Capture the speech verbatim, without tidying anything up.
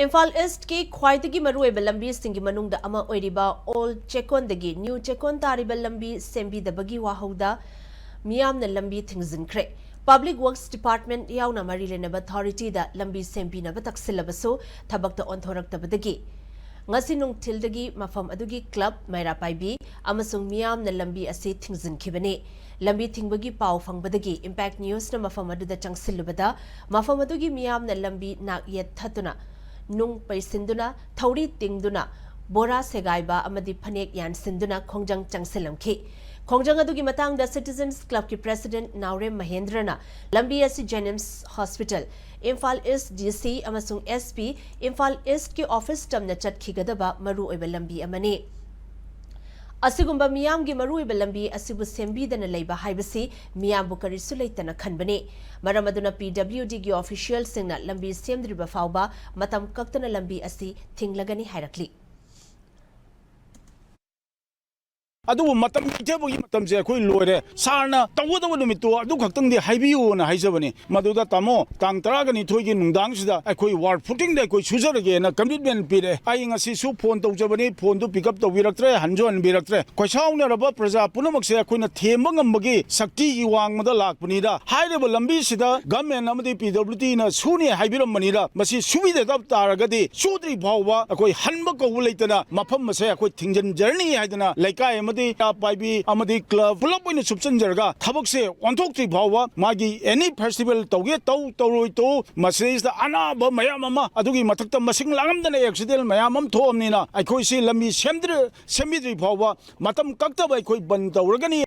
ꯏꯝꯐꯥꯜ ꯏꯁ꯭ꯠꯀꯤ ꯈ꯭ꯋꯥꯏꯗꯒꯤ ꯃꯔꯨꯑꯣꯏꯕ ꯂꯝꯕꯤꯁꯤꯡꯒꯤ ꯃꯅꯨꯡꯗ ꯑꯃ ꯑꯣꯏꯔꯤꯕ ꯑꯣꯜꯗ ꯆꯦꯛꯀꯣꯟꯗꯒꯤ ꯅ꯭ꯌꯨ ꯆꯦꯛꯀꯣꯟ ꯇꯥꯔꯤꯕ ꯂꯝꯕꯤ ꯁꯦꯝꯕꯤꯗꯕꯒꯤ ꯋꯥꯍꯧꯗ ꯃꯤꯌꯥꯝꯅ ꯂꯝꯕꯤ ꯊꯤꯡꯖꯤꯟꯈ꯭ꯔꯦ꯫ ꯄꯕ꯭ꯂꯤꯛ ꯋꯔꯛꯁ ꯗꯤꯄꯥꯔꯠꯃꯦꯟꯠ ꯌꯥꯎꯅ ꯃꯔꯤ ꯂꯩꯅꯕ ꯑꯣꯊꯣꯔꯤꯇꯤꯗ ꯂꯝꯕꯤ ꯁꯦꯝꯕꯤꯅꯕ ꯇꯛꯁꯤꯜꯂꯕꯁꯨ ꯊꯕꯛꯇ ꯑꯣꯟꯊꯣꯔꯛꯇꯕꯗꯒꯤ ꯉꯁꯤ ꯅꯨꯡꯊꯤꯜꯗꯒꯤ ꯃꯐꯝ ꯑꯗꯨꯒꯤ ꯀ꯭ꯂꯕ, ꯃꯩꯔꯥ ꯄꯥꯏꯕꯤ ꯑꯃꯁꯨꯡ ꯃꯤꯌꯥꯝꯅ ꯂꯝꯕꯤ ꯑꯁꯤ ꯊꯤꯡꯖꯤꯟꯈꯤꯕꯅꯤ꯫ ꯂꯝꯕꯤ ꯊꯤꯡꯕꯒꯤ ꯄꯥꯎ ꯐꯪꯕꯗꯒꯤ ꯏꯝꯄꯦꯛ ꯅ꯭ꯌꯨꯁꯅ ꯃꯐꯝ ꯑꯗꯨꯗ ꯆꯪꯁꯤꯜꯂꯨꯕꯗ ꯃꯐꯝ ꯑꯗꯨꯒꯤ ꯃꯤꯌꯥꯝꯅ ꯂꯝꯕꯤ ꯅꯥꯛ ꯌꯦꯠ ꯊꯠꯇꯨꯅ ꯅꯨꯡ ꯄꯩꯁꯤꯟꯗꯨꯅ, ꯊꯧꯔꯤ ꯇꯤꯡꯗꯨꯅ, ꯕꯣꯔꯥ ꯁꯦꯒꯥꯏꯕ ꯑꯃꯗꯤ ꯐꯅꯦꯛ ꯌꯥꯟꯁꯤꯟꯗꯨꯅ ꯈꯣꯡꯖꯪ ꯆꯪꯁꯤꯜꯂꯝꯈꯤ꯫ ꯈꯣꯡꯖꯪ ꯑꯗꯨꯒꯤ ꯃꯇꯥꯡꯗ ꯁꯤꯇꯤꯖꯟꯁ ꯀ꯭ꯂꯕꯀꯤ ꯄ꯭ꯔꯦꯁꯤꯗꯦꯟꯠ ꯅꯥꯎꯔꯦꯝ ꯃꯍꯦꯟꯗ꯭ꯔꯅ ꯂꯝꯕꯤ ꯑꯁꯤ ꯖꯦꯅꯤꯝꯁ ꯍꯣꯁꯄꯤꯇꯥꯜ, ꯏꯝꯐꯥꯜ ꯏꯁ꯭ꯠ ꯗꯤ ꯁꯤ ꯑꯃꯁꯨꯡ ꯑꯦꯁ ꯄꯤ, ꯏꯝꯐꯥꯜ ꯏꯁ꯭ꯠꯀꯤ ꯑꯣꯐꯤꯁ ꯇꯝꯅ ꯆꯠꯈꯤꯒꯗꯕ ꯃꯔꯨꯑꯣꯏꯕ ꯂꯝꯕꯤ ꯑꯃꯅꯤ꯫ ꯑꯁꯤꯒꯨꯝꯕ ꯃꯤꯌꯥꯝꯒꯤ ꯃꯔꯨꯑꯣꯏꯕ ꯂꯝꯕꯤ ꯑꯁꯤꯕꯨ ꯁꯦꯝꯕꯤꯗꯅ ꯂꯩꯕ ꯍꯥꯏꯕꯁꯤ ꯃꯤꯌꯥꯝꯕꯨ ꯀꯔꯤꯁꯨ ꯂꯩꯇꯅ ꯈꯟꯕꯅꯤ꯫ ꯃꯔꯝ ꯑꯗꯨꯅ ꯄꯤ ꯗꯕ꯭ꯂꯤꯎ ꯗꯤꯒꯤ ꯑꯣꯐꯤꯁꯤꯌꯦꯜꯁꯤꯡꯅ ꯂꯝꯕꯤ ꯁꯦꯝꯗ꯭ꯔꯤꯕ ꯐꯥꯎꯕ ꯃꯇꯝ ꯀꯛꯇꯅ ꯂꯝꯕꯤ ꯑꯁꯤ ꯊꯤꯡꯂꯒꯅꯤ ꯍꯥꯏꯔꯛꯂꯤ꯫ ꯑꯗꯨꯕꯨ ꯃꯇꯝ ꯂꯩꯇꯕꯒꯤ ꯃꯇꯝꯁꯦ ꯑꯩꯈꯣꯏ ꯂꯣꯏꯔꯦ꯫ ꯁꯥꯔꯅ ꯇꯧꯒꯗꯕ ꯅꯨꯃꯤꯠꯇꯣ ꯑꯗꯨ ꯈꯛꯇꯪꯗꯤ ꯍꯥꯏꯕꯤꯌꯨꯅ ꯍꯥꯏꯖꯕꯅꯤ꯫ ꯃꯗꯨꯗ ꯇꯥꯃꯣ, ꯇꯥꯡ ꯇꯔꯥꯒ ꯅꯤꯊꯣꯏꯒꯤ ꯅꯨꯡꯗꯥꯡꯁꯤꯗ ꯑꯩꯈꯣꯏ ꯋꯥꯔ ꯐꯨꯇꯤꯡꯗ ꯑꯩꯈꯣꯏ ꯁꯨꯖꯔꯒꯦꯅ ꯀꯃꯤꯠꯃꯦꯟ ꯄꯤꯔꯛꯑꯦ꯫ ꯑꯩ ꯉꯁꯤꯁꯨ ꯐꯣꯟ ꯇꯧꯖꯕꯅꯤ, ꯐꯣꯟꯗꯨ ꯄꯤꯛ ꯑꯞ ꯇꯧꯕꯤꯔꯛꯇ꯭ꯔꯦ, ꯍꯟꯁꯨ ꯍꯟꯕꯤꯔꯛꯇ꯭ꯔꯦ꯫ ꯈꯣꯏꯁꯥꯎꯅꯔꯕ ꯄ꯭ꯔꯖꯥ ꯄꯨꯝꯅꯃꯛꯁꯦ ꯑꯩꯈꯣꯏꯅ ꯊꯦꯝꯕ ꯉꯝꯕꯒꯤ ꯁꯛꯇꯤꯒꯤ ꯋꯥꯡꯃꯗ ꯂꯥꯛꯄꯅꯤꯗ, ꯍꯥꯏꯔꯤꯕ ꯂꯝꯕꯤꯁꯤꯗ ꯒꯃꯦꯟ ꯑꯃꯗꯤ ꯄꯤ ꯗꯕ꯭ꯂꯤꯎ ꯗꯤꯅ ꯁꯨꯅꯤ ꯍꯥꯏꯕꯤꯔꯝꯕꯅꯤꯗ, ꯃꯁꯤ ꯁꯨꯕꯤꯗꯕ ꯇꯥꯔꯒꯗꯤ ꯁꯨꯗ꯭ꯔꯤ ꯐꯥꯎꯕ ꯑꯩꯈꯣꯏ ꯍꯟꯕ ꯀꯧꯕ ꯂꯩꯇꯅ ꯃꯐꯝ ꯑꯁꯦ ꯑꯩꯈꯣꯏ ꯊꯤꯡꯖꯤꯟꯖꯔꯅꯤ ꯍꯥꯏꯗꯅ ꯂꯩꯀꯥꯏ ꯑꯃꯗꯤ ꯄꯩꯔꯥ ꯄꯥꯏꯕꯤ ꯑꯃꯗꯤ ꯀ꯭ꯂꯕ ꯄꯨꯂꯞ ꯑꯣꯏꯅ ꯁꯨꯞꯆꯟꯖꯔꯒ ꯊꯕꯛꯁꯦ ꯑꯣꯟꯊꯣꯛꯇ꯭ꯔꯤ ꯐꯥꯎꯕ ꯃꯥꯒꯤ ꯑꯦꯅꯤ ꯐꯦꯁꯇꯤꯚꯦꯜ ꯇꯧꯒꯦ ꯇꯧ, ꯇꯧꯔꯣꯏ ꯇꯧ, ꯃꯁꯤꯗꯩꯁꯤꯗ ꯑꯅꯥꯕ ꯃꯌꯥꯝ ꯑꯃ, ꯑꯗꯨꯒꯤ ꯃꯊꯛꯇ ꯃꯁꯤꯡ ꯂꯥꯡꯉꯝꯗꯅ ꯑꯦꯛꯁꯤꯗꯦꯟ ꯃꯌꯥꯝ ꯑꯃ ꯊꯣꯛꯑꯕꯅꯤꯅ ꯑꯩꯈꯣꯏꯁꯤ ꯂꯝꯕꯤ ꯁꯦꯝꯗ꯭ꯔ-, ꯁꯦꯝꯕꯤꯗ꯭ꯔꯤ ꯐꯥꯎꯕ ꯃꯇꯝ ꯀꯛꯇꯕ ꯑꯩꯈꯣꯏ ꯕꯟ ꯇꯧꯔꯒꯅꯤ꯫